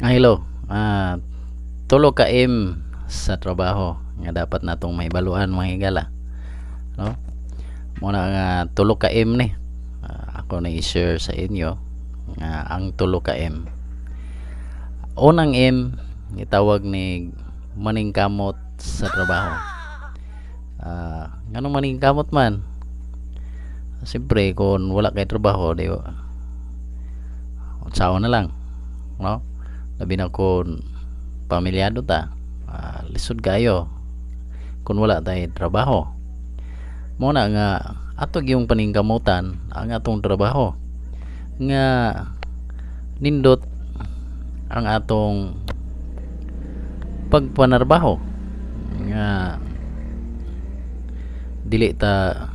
Hello. Tulo ka M sa trabaho nga dapat natong mahibaluan, mga higala. No? Muna nga tulo ka M ni. Ako na i-share sa inyo nga ang tulo ka M. Unang M gitawag ni maningkamot sa trabaho. Nganong maningkamot man? Siyempre kung wala kay trabaho, di unsaon na lang, no? Labi na kung pamilyado ta, lisod kayo kung wala tay trabaho. Mo na nga ato gyung paningkamutan ang atong trabaho nga nindot ang atong pagpanarbaho, nga dili ta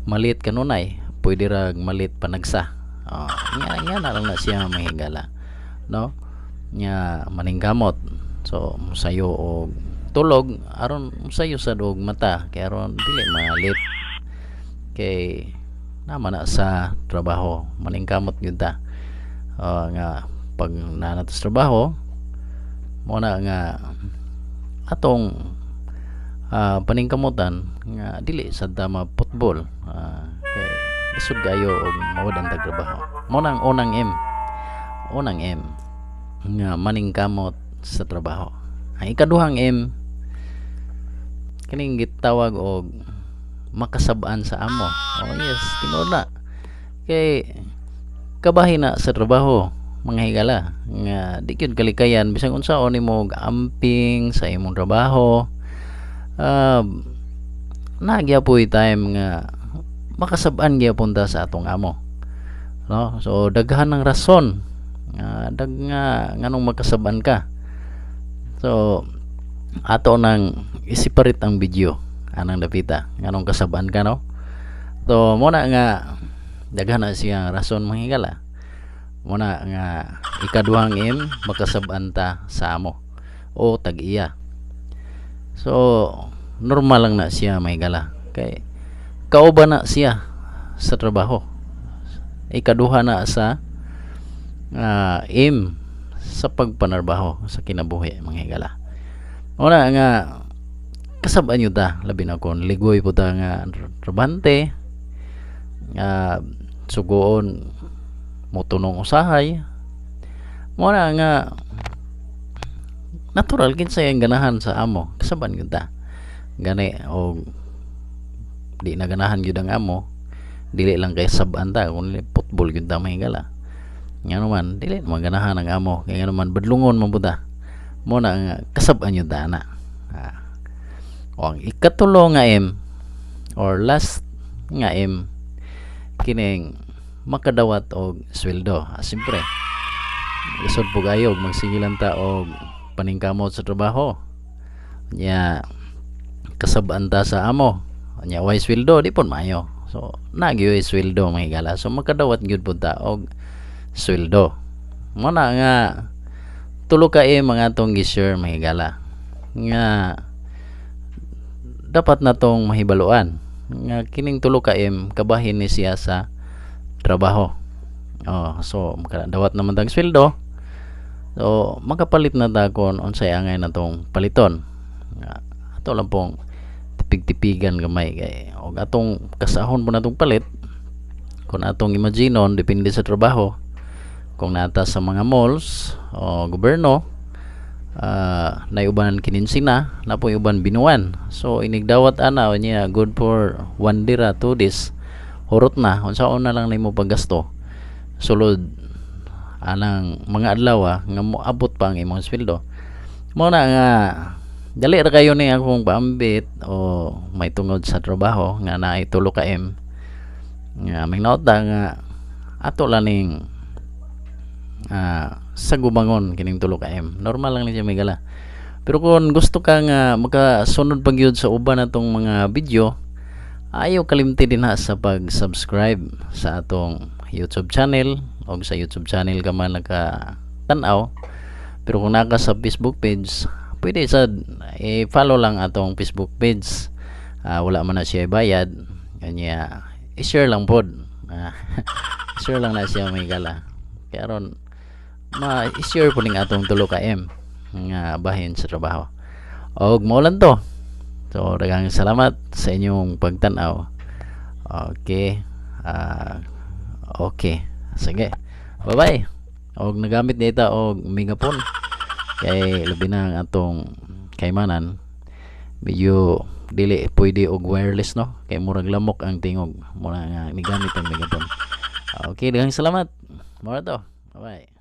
malit kanunay, pwede rag malit panagsa. Oh, nga nga na lang na siya, mga higala, no? Nga maningkamot, so musayo og tulog aron musayo sad og mata kay aron dili malit kay naman na sa trabaho. Maningkamot gyud ta. Nga pag naa na ta sa trabaho, mo na nga atong paningkamutan nga dili sad ta ma-football, kay lisod kayo og mawad-an tag trabaho. Mo na ang unang M, unang M nga maningkamot sa trabaho. Ang ikaduhang M kining gitawag og makasab-an sa amo. Oh yes, tinuod na kay kabahin na sa trabaho, mga higala, nga di gyud kalikayan bisan unsaon nimo og amping sa imong trabaho, naa gyapoy time nga makasab-an gyapon ta sa atong amo, no? So daghan ng rason nga dag nga nganong magkasab-an ka. So ato nang i-separate ang video anang dapita nganong kasab-an ka, no? So mo na nga daghan na siya rason, mga higala. Mo na nga ikaduhang M, makasab-an ta sa amo o tag-iya. So normal lang na siya, mga higala, kay kauban na siya sa trabaho. Ikaduha na sa M sa pagpanarbaho sa kinabuhi, mga higala. Una nga kasab-an nyo ta, labi na kung ligoy po ta nga trabante, sugoon motunong usahay. Mo na nga natural, kinsay ang ganahan sa amo, kasab-an gyud ta. Gani og di na ganahan gyud ang amo, dili lang kay sab-an ta kun football gyud ta, mga higala. Ngano man dili naman ganahan ang amo, kay ngano man badlungon man pud ta. Mo na nga kasab-an gyud ta ana. O ang ikatulo nga M or last nga M kining makadawat og sweldo. Siyempre lisod po kayo magsige lang ta og paningkamot sa trabaho nya kasab-an ta sa amo nya way sweldo, di pud maayo. So naa gyoy sweldo, mga higala, so makadawat gyud pud ta og sweldo. Mo na nga tulo ka M mga atong gi-share, mga higala, nga dapat natong mahibaluan nga kining tulo ka M kabahin ni siya sa trabaho. Oh, so makadawat naman tag sweldo, so makapalit na ta kon unsay angay natong paliton. Nga ato lang pong tipig-tipigan gamay kay og atong kasahon po natong palit. Kung atong imaginon, depende sa trabaho. Kung nata sa mga malls o gobyerno, nay uban kininsina na po, uban binuan. So inigdawat ana niya, good for one day ra, 2 days, hurot na. Unsaon na lang nimo paggasto sulod anang mga adlaw nga moabot pa ang imong sweldo? Mo na nga dali ra kayo ni akong paambit o may tungod sa trabaho nga naay tulo ka M nga mingnaot nga ato lang ning sagubangon kining tulo ka M. Normal lang ni siya, mga higala. Pero kung gusto ka nga makasunod pa gyud sa uban natong mga video, ayaw kalimti din ha sa pag-subscribe sa atong YouTube channel o sa YouTube channel ka man naka-tan-aw. Pero kung naka sa Facebook page, pwede sad i-follow lang atong Facebook page. Wala man na siya bayad. Kanya i-share lang pod. Share lang na siya, mga higala. Kaya aron Ma-sure po ning atong tulo ka M nga bahin sa trabaho. Og mao lang to. So daghang salamat sa inyong pagtan-aw. Okay. Okay. Sige. Bye-bye. Og nagamit data og megaphone kay labi na ang atong kaymanan, medyo dili pwede og wireless, no, kay murag lamok ang tingog. Mao na nga nigamit ang megaphone. Okay, daghang salamat. Mao to. Bye.